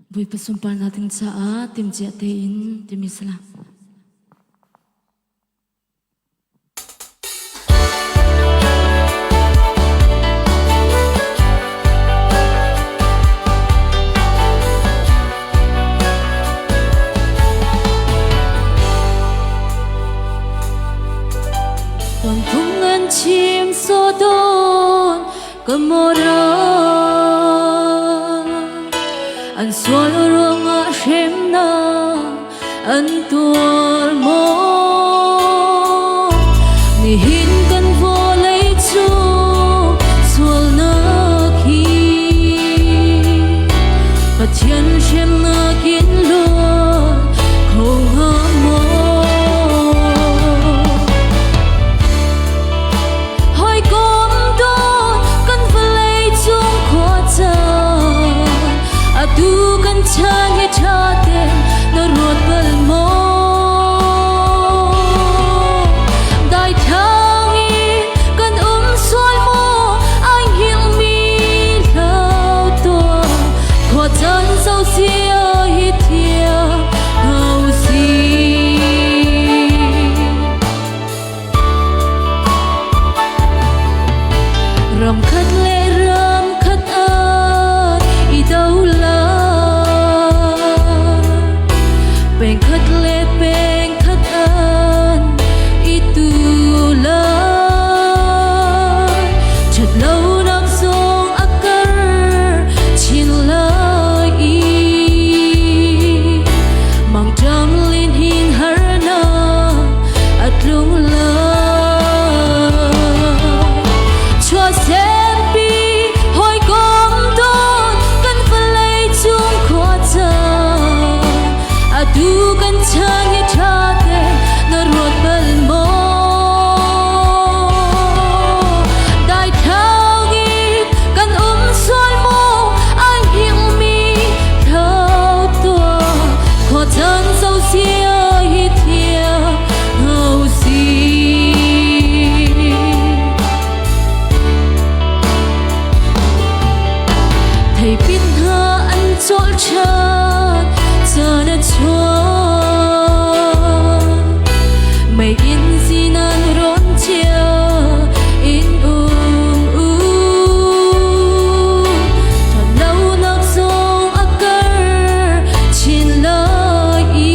Bawipa sunparnak ding caah timhcia tein timi salam. Tuanphung an chim sawdawn Gomorrah an sual ruangah hremnak an tuar maw? Nihin kan vawlei cu sualnak hi Pathian hremnak in luat kho hnga maw? Hawikom dawt kan vawlei cung khuacaan atu kan chan hi ṭha tein na ruat bal maw? Daithlang in kan um sual maw? Ai hngilhmi hlau tuah khuacaan zohsia hi thiang hna usih. Ram khat le ram khat an i do lai. Peng khat le peng khat an i tu lai. Ṭhatlonak zong a kar chin lai i mangṭam lihnin harnak a tlung lai. Chuahsempi hawikom dawt kan vawlei cung khuacaan atu kan chan hi ṭha tein na ruat bal maw? Daithlang in kan um sual maw? Ai hngilhmi thau tuah khuacaan zohsia hi thiang hau si. Theipin hna an cawl ṭhan, caan a chuak. Mei inn zinan rawn cia in um u. Ṭhatlonak zong a kar chin lai i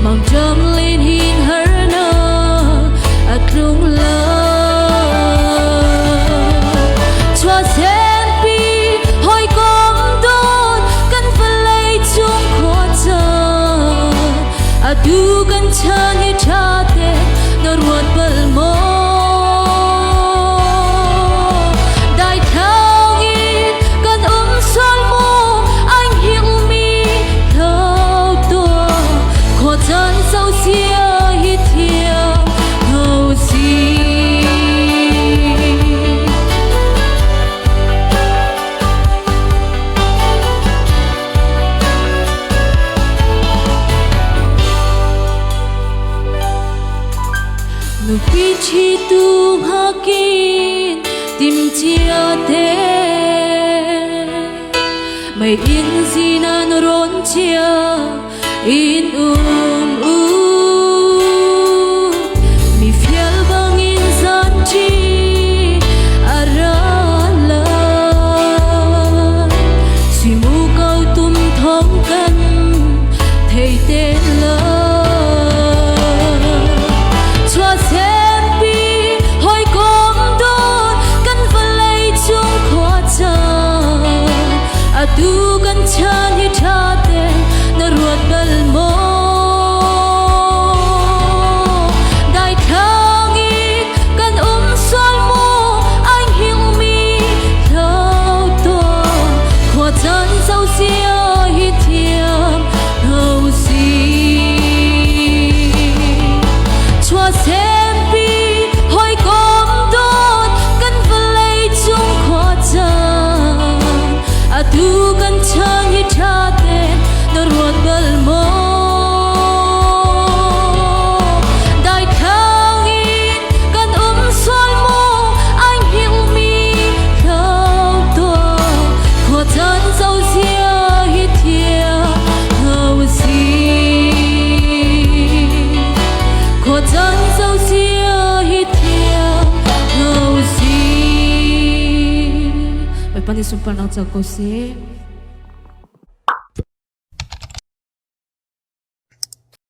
mangṭam len hin harnak a tlung lai. Chuahsempi hawikom dawt kan vawlei cung khuacaan atu kan chan hi ṭha tein na ruat bal maw? Daithlang in kan um sual maw? Ai hngilhmi hlau tuah khuacaan zohsia hi thiang hau si. Nupi ṭhitu nghakin timcia te mei inn zinan rawn cia in um u mi fial bangin zan ṭi a ra lai suimu ko tum thong kan thei te lai Chuahsempi hawikom dawt kan vawlei cung khuacaan atu kan chan hi ṭha tein na ruat bal maw? Zohzia hi thiam ko si. Bawipa nih sunparnak co ko seh.